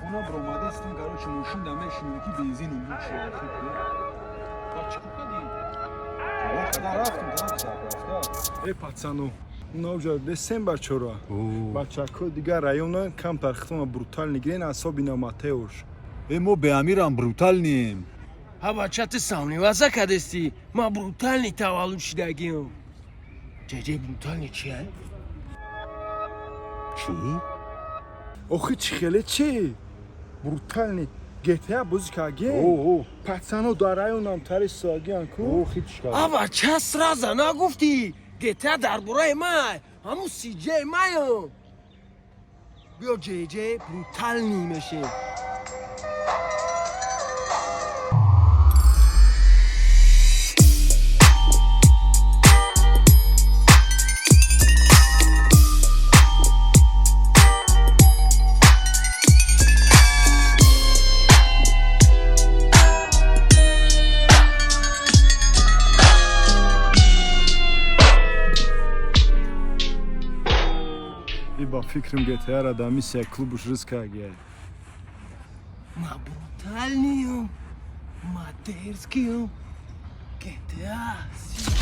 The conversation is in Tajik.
Хона биромадастам, короче, мошин да мешинем, ки бензин убуд шуд. Баъд чӣ кор кардӣ? Када рафтам, рафта. Э, пацано, навҷа десем бачора. Бачако дигар района камтар хитона брутал нигирен, особенно Матеош. Э, мо беамирам брутальныем. Ҳа, бача, ту сомневаться кадести. Ман брутальный таваллуд шидагиам. Ҷеҷе, брутальный чия? Чӣ? Охи, чӣ хеле чи? Брутальный GTA бозӣ кардем. Пацано дар районам тари соагиан ку. А, бача, сразу нагуфтӣ. GTA дар бораи май. Ҳамун сиҷаи маям. Биё, ҷеҷе, брутальный мешем. И ба фикрам, GTA-ра дар миссия клубуш рис кардия. Ма брутальныем, ма дерзкием. GTA.